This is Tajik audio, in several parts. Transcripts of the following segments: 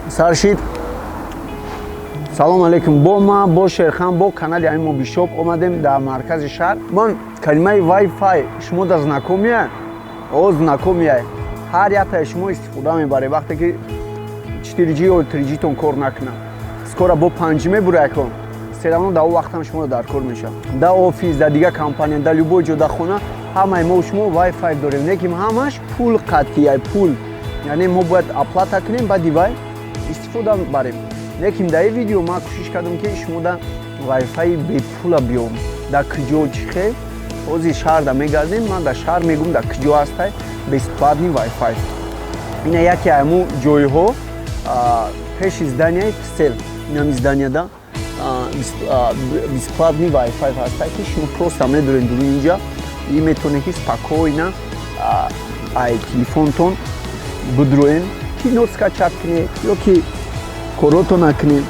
Саршид. Салом алейкум. Бо ма, бо Шерхан, бо канали ами Мобишоп омадем дар маркази шаҳр. Ман калимаи Wi-Fi шумо да знакомия? О, знакомия. Ҳар яктаи шумо истифода мебаред, вақте ки 4G ё 3G тон кор накунад. Скоро бо 5G мебура якон. Всё равно дар он вақтам шумо дар кор мешавад. Дар офис, дар дигар компания, дар любой ҷо, дар хона ҳамаи мо шумо Wi-Fi дорем. Лекин ҳамаш пул қатъия, пул. Яъне мо бояд оплата кунем, баъди вай истифода барем. Лекин дар ин видео ман кӯшиш кардам, ки шумо да Wi-Fi бепула биём. Дар куҷо, чӣ хел? Ҳозир шаҳрда мегардем, ман дар шаҳр мегӯм, дар куҷо ҳастай бесплатный Wi-Fi. Ина яке ҳамун ҷойҳо, пеши зданияи Тсел. Инам зданияда бесплатный Wi-Fi ҳастай, ки шумо просто медоред дуруни инҷа и метавонед, ки спокойно ай телефонтон бидроен, кино скачать кунед ё ки корото накунед,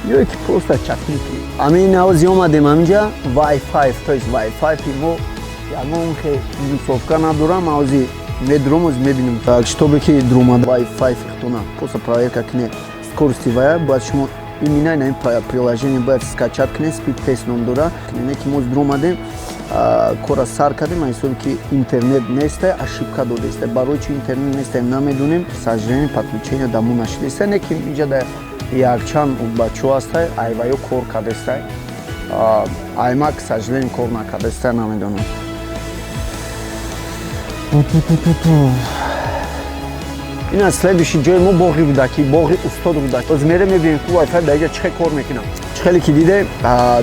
ё ки просто чатни кунед. Ҳамин ҳози омадем ҳаминҷа Wi-Fi, то есть Wi-Fi мо ягон хе минусовка надорам. Ҳози медуром, ҳози мебинем, чтобы ки дуромад Wi-Fi хитона просто проверка кунед скорости вая. Бояд шумо именно ин приложение бояд скачать кунед, speed test ном дора. Не ки мо дуромадем, кора сар кардем, ҳисоби ки интернет нестай, ошибка додеста. Барои чи интернет нестай, намедонем. К сожалению, подключение дамо нашидеста. Не ки инҷа да якчанд бачаҳо ҳастай, айваё кор кардестай, айма, к сожалению, кор накардестай, намедонам. Ин аз следующий ҷои мо боғи Рӯдакӣ, боғи устод Рӯдакӣ. Оз мерем, мебинем, ки Wi-Fi дар инҷа чӣ хел кор мекунам. Чӣ хеле ки диде,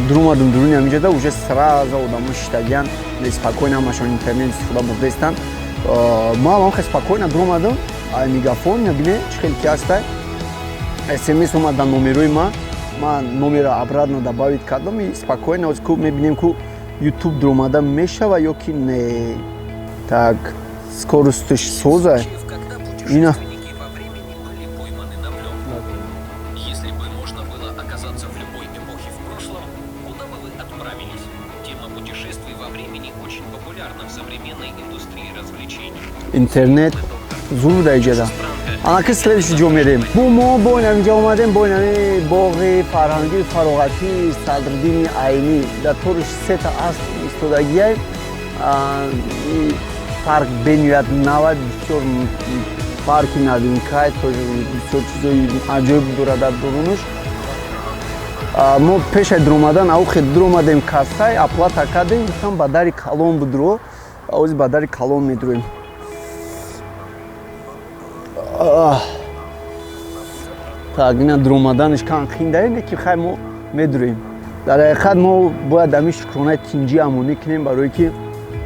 дуромадум дуруни ҳаминҷода, уже сразу одамо шиштагиян, спокойно ҳамашон интернет истифода бурдаистанд. Ма ҳам хел спокойно дуромадам, мегафон бине, чӣ хеле ки ҳастай. СМС омад дар номерои ман, ман номеро обратно добавить кардам и спокойно оз ку мебинем, ку Ютуб дуромада мешава ё ки не. Так, скоростиш соза. Когда Ина. путешественники во времени были пойманы на пленку. Если бы можно было оказаться в любой эпохе в прошлом, куда бы вы отправились? Тема путешествий во времени очень популярна в современной индустрии развлечений. Интернет зур дар иҷода. Анаки следующий ҷо мерем. Бо мо бо инаминҷа омадем, бо инами боғи фарҳангии фароғатии Садриддини Айнӣ. Дар ториш сета асп истодагиай. Парк бениҳоят нава, бисёр парки новинкай, бисёр чизои аҷоиб дорад дар дурунаш. Мо пешай дуромадан аухе дуромадем, кассай оплата кардем, гуфтам, ба дари калон будро. Ози ба дари калон медуроем. Так, ина дуромаданаш кан хиндае, не ки хай, мо медуроем. Дар ҳақиқат мо бояд ами шукронаи тинҷӣ амонӣ кунем, барое ки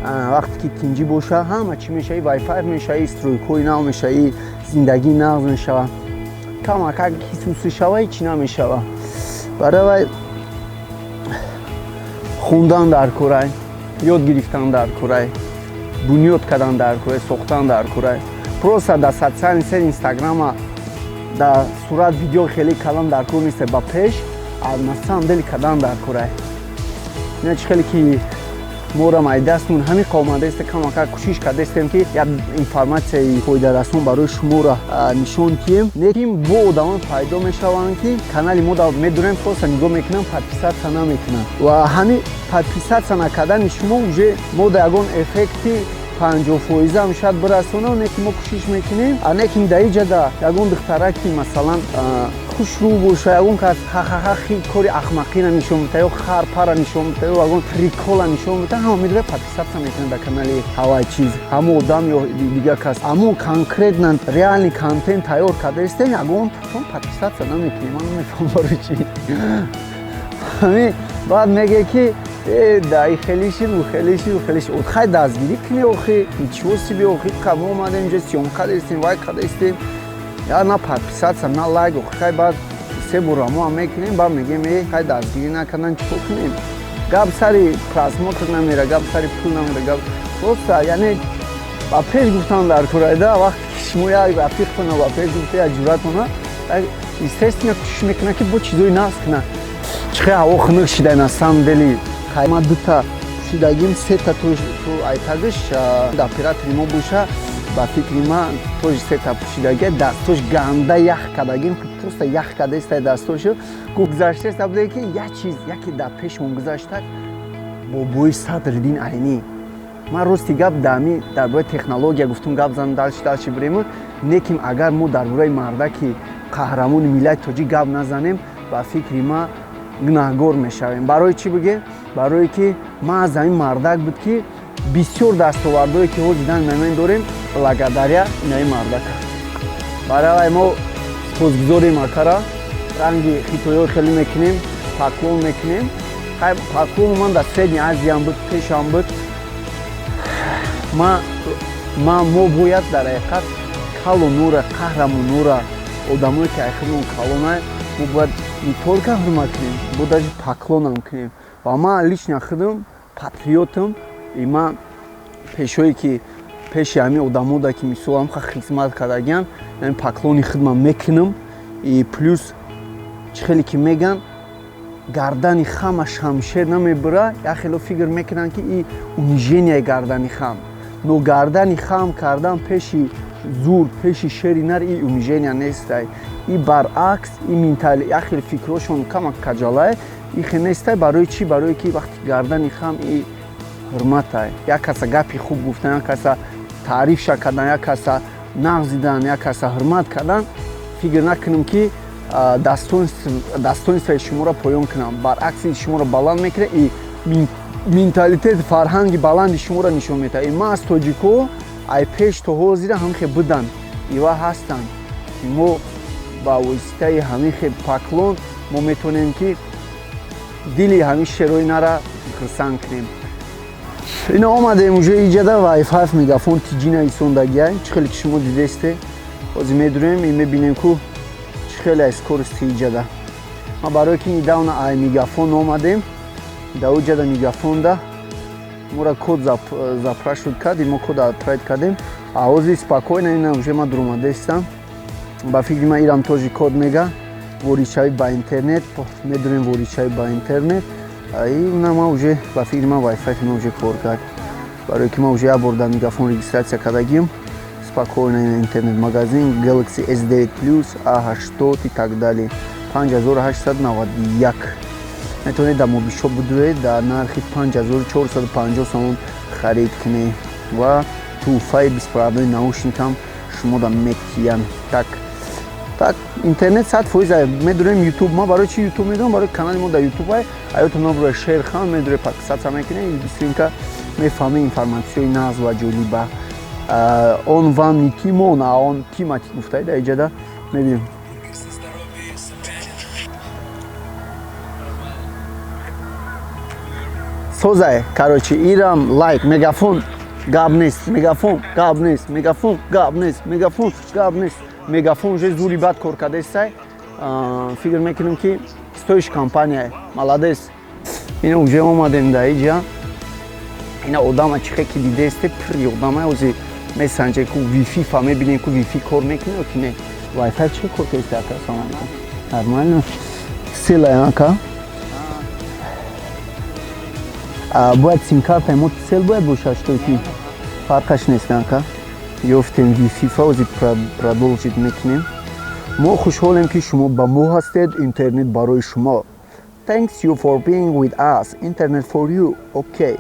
вақте ки тинҷӣ боша, ҳама чӣ мешаи, Wi-Fi мешаи, стройкҳои нав мешаи, зиндагӣ нағз мешава. Камакак ҳисуси шава, ҳечи намешава. Барои вай хондан дар курай, ёд гирифтан дар курай, бунёд кардан дар курай, сохтан дар курай. Просто дар социальный сеть, Инстаграма дар сурат видео хеле калон дар кор нест, ба пеш на самом деле кадан дар курай. Ина чӣ хеле ки морам ай дастмон ҳамин омадаеста, камакак кӯшиш кардаистем, ки як информатсияи фоидарасон барои шуморо нишон диҳем. Лекин бо одамон пайдо мешаванд, ки канали мо медурем, просто нигоҳ мекунанд, подписаться намекунанд. Ва ҳамин подписаться накардани шумо уже мо да ягон эффекти 50 фоизам шояд бирасонам, не ки мо кӯшиш мекунем. Лекин дар иҷада ягон духтараки, масалан, хушрӯ боша, ягон кас ха-ха-ха кори ахмақина нишон бита ё харпара нишон бита ё ягон прикола нишон бита, ҳама медора подписаться мекунад дар канали ҳавай чиз, ҳамо одам ё дигар кас. Аммо конкретно реальный контент тайёр кардаистем, ягон тон подписаться намекунем. Ман намефаҳмам барои чӣ. Ҳамин баъд меге, ки дай хеле шид, у хеле шид, у хеле шид. Хай, дастгирӣ кунӣ охи, ничего себе, охи, мо омадем инҷо, съёмка кардастем, вай кардастем, я на подписаться, на лайк. Охи, хай, баъд се бора мо ҳам мекунем, баъд мегем: «Э, хай, дастгирӣ накардан, чӣ кор кунем?» Гап сари просмотр намера, гап сари пул намера, гап просто, яъне, ба пеш гуфтан дар курайда. Вақте ки шумо як рафиқтона ба пеш гуфта, як ҷуръатона, естественно, кӯшиш мекунад, ки бо чизои нағз кунад. Чӣ хел ҳаво хунук шида, на самом деле. Ма дута пӯшидагим, сета ту айтагиш да оператори мо боша. Ба фикри ман, тоже сета пӯшидаги, дастош ганда ях кардагим, просто ях кардаистай дастошу. Гузаштаиста буде, ки як чиз яке дар пешмон гузашта, бобои Садриддин Айнӣ. Ман, рости гап, дами дар бораи технология гуфтум, гап занам, дальше дальше бирем, лекин агар мо дар бораи мардаки қаҳрамони миллати тоҷик гап назанем, ба фикри ман, гунаҳгор мешавем. Барои чӣ бигем? Барое ки ман аз ҳамин мардак буд, ки бисёр дастовардое, ки ҳозир дан момент дорем, благодаря инаи мардака. Барои вай мо сипосгузорем. Акара ранги хитоиҳо хеле мекунем, поклон мекунем. Поклону ман дар Средняя Азиям буд, пешам буд. Ма мо бояд дар ҳақиқат калонура, қаҳрамонура, одамое ки айхудмон калона, мо бояд не только ҳурмат кунем, бо даже поклонам кунем. Ва ман лично худам патриотам, и ман пешое ки пеши ҳамин одамода, ки мисол ҳамха хизмат кардагиан, ҳамин поклони худман мекунам. И плюс, чӣ хеле ки меган, гардани хама шамшер намебура. Як хело фикр мекунанд, ки и унижение гардани хам, но гардани хам кардан пеши зур, пеши шери нар, и унижение нестай, и баръакс, и ментали як хел фикрошон камак каҷалай, и хел нестай. Барои чӣ? Барое ки вақти гардани хам, и ҳурматай. Як каса гапи хуб гуфтан, як каса таърифша кардан, як каса нағз дидан, як каса ҳурмат кардан, фикр накунем, ки достоинствои шуморо поён кунам. Баръакси, шуморо баланд мекунад и менталитет, фарҳанги баланди шуморо нишон медиҳад. И ман аз тоҷикҳо ай пеш то ҳозира ҳамин хел буданд ива ҳастанд, ки мо ба воситаи ҳамин хел поклон мо метавонем, ки дили ҳамин шерои нара хурсанд кунем. Ина омадем уже иҷада, Wi-Fi Мегафон тиҷи нависондагиай, чӣ хеле ки шумо дидесте. Ҳозир медурем и мебинем, ку чӣ хеле ай скорости иҷада. Ма барое ки недавно ай Мегафон омадем, да уҷада Мегафонда мора код запрашивать кард, мо код отправить кардем, а ҳозир спокойно ина уже ма дуромадестам. Ба фикри ман, ирам тоже код мега, воридшавӣ ба интернет. Медурем, воридшавӣ ба интернет. И уна ма уже, ба фикри ман, Wi-Fi ма уже кор кард, барое ки ман уже як бор дар Мегафон регистрация кардагим. Спокойно интернет магазин, Galaxy S9 Plus, A80 и так далее, 5891. Метавонед дар Мобишоп будуед, дар нархи 5450 сомон харид кунед ва тӯҳфаи беспроводной наушникам шумо да метиян. Так, так, интернет 100%. Медурем Ютуб. Ма барои чи Ютуб медонам? Барои канали мо дар Ютуб ай аётон набура Шерхан, медуре, подписаться мекунед, быстренько мефаҳме информатсияи нағз ва ҷолиба. Он вам не Тимон, а он Тимати гуфтаи дар иҷада мебинем. Созай, короче, ирам лайк. Мегафон гап нест, Мегафон гап нест, Мегафон гап нест, Мегафон гап нест. Мегафон уже зури бад кор кардестай. Фикр мекунем, ки стоишь компания, молодец. Ина уже омадем да иҷа. Ина одама чихе ки дидесте, пирри одама. Ози месанҷе ку вифи фа, мебинем, ку вифи кор мекунӣ ё ки не. Вайфай чӣ кор кардесте, ака? Салом алейкум. Нормально села, ака? Бояд симкартаи мо сел бояд бошад, что ки фарқаш нест, ака? Ёфтем вифи фа, ози продолжить мекунем. Мо хушҳолем, ки шумо ба мо ҳастед. Интернет барои шумо. Thanks you for being with us. Internet for you. Окей,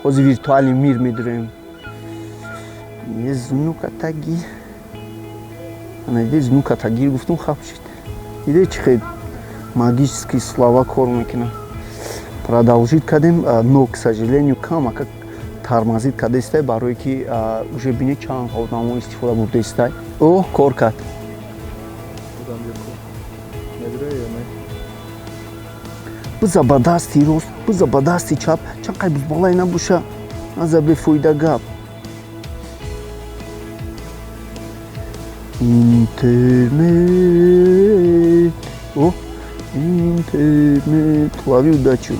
ҳозир виртуальный мир медурем. Знука таги, ана диде, знука тагир гуфтум, хаб шид. Диде, чӣ хел магические слова кор мекунад. Продолжить кардем, но, к сожалению, камака тормозить кардестай, барое ки уже бине чанд одамо истифода бурдестай. О, кор кард. Медуре ё не? Биза ба дасти рост, биза ба дасти чап, чанд қай бузбалай набоша, наза бефоида гап. Интернет, о, интернет, лови удачу.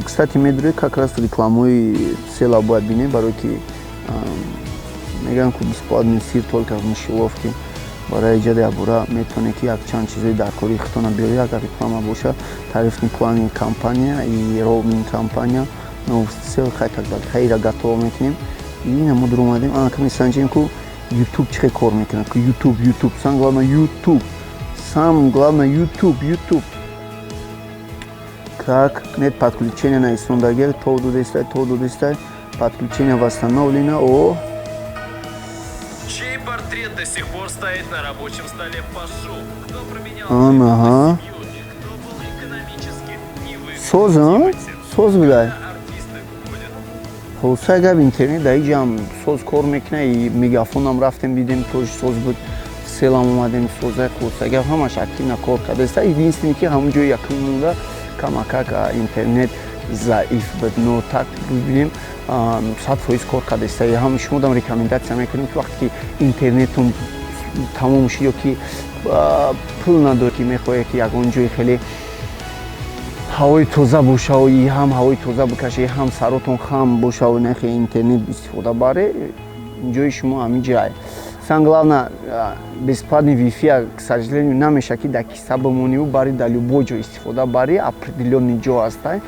Кстати, медуре, как раз рекламои села бояд бинем, барое ки мегӯям ку бесплатный сыр только в мышеловке. Барои иҷоди абура метавонед, ки якчанд чизои даркории худтона биёред, агар реклама боша, тарифный плани компания и роуминг компания, новости, хай, так далее. Хайра готово мекунем. Ина мо дуромадем, анака месанҷем, ку Ютуб чӣ хел кор мекунад, ку Ютуб, Ютуб, самое главное Ютуб, самое главное Ютуб, Ютуб. Как нет подключения на Исондагер, то дудестай, то дудестай, подключение восстановлено. О! Чей портрет до сих пор стоит на рабочем столе Пашу? Кто променял Ага. семью и кто был экономически невыгоден Соз, а? Тимати? Соз билай. Артисты уходят. Хулоса гап, интернет дар иҷам соз кор мекунад, и Мегафонам рафтем, дидем, тоже соз буд, селам омадем, соза. Хулоса гап, ҳамаш активно кор кардааст. Единственное, ки ҳамон ҷои якум монда камакак интернет заиф буд, но так бибинем, 100% кор кардааст. Ҳам шумо дам рекомендация мекунем, ки вақте ки интернетон тамом шуд ё ки пул надоред, ки мехоҳед, ки ягон ҷои хеле ҳавои тоза бошаву и ҳам ҳавои тоза бикаше, ҳам саротон хам бошаву нахе интернет истифода баре, ҷои шумо ҳамин ҷай. Самое главное, бесплатный вифи, к сожалению, намеша, ки дар киса бимониву бари дар любой ҷо истифода бари. Определённый ҷо ҳастай.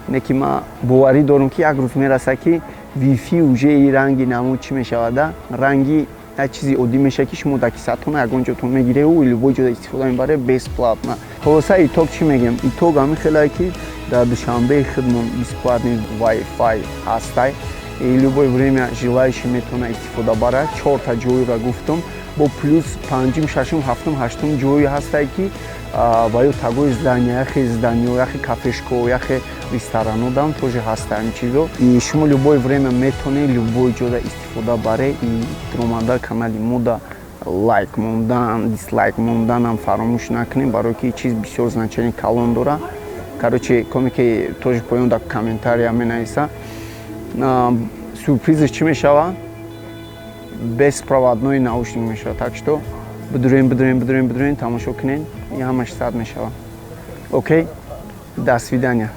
Не ки ман боварӣ дорам, ки як рӯз мераса, ки вифи уже и ранги намуд чӣ мешавада, ранги як чизи оддӣ мешавад, ки шумо дар кисатон ягон ҷотон мегиреву любой ҷо истифода мебаре бесплатно. Хулоса, итог чӣ мегӯем? Итог ҳамин хелае, ки дар Душанбеи худмон бесплатный вай-фай ҳастай и любое время желающий метавона истифода барад. Чорта ҷойро гуфтам, бо плюс панҷум, шашум, ҳафтум, ҳаштум ҷое ҳастай, ки ва ё тагои здания, яхе зданиё, яхе кафешко, яхе ресторано дам тоже ҳаста ҳамин чизо. И шумо любое время метавонед любой ҷода истифода баре. И дуромада канали мода лайк мондан, дислайк монданам фаромӯш накунем, барое ки чиз бисёр значение калон дора. Короче, коме ки тоже поён дар комментария менависа, сюрпризаш чӣ мешава? Беспроводной наушник мешава. Так что бидурем, бидурем, бидурем, бидурем, тамошо кунед, и ҳамаш сад мешава. Окей, до свидания.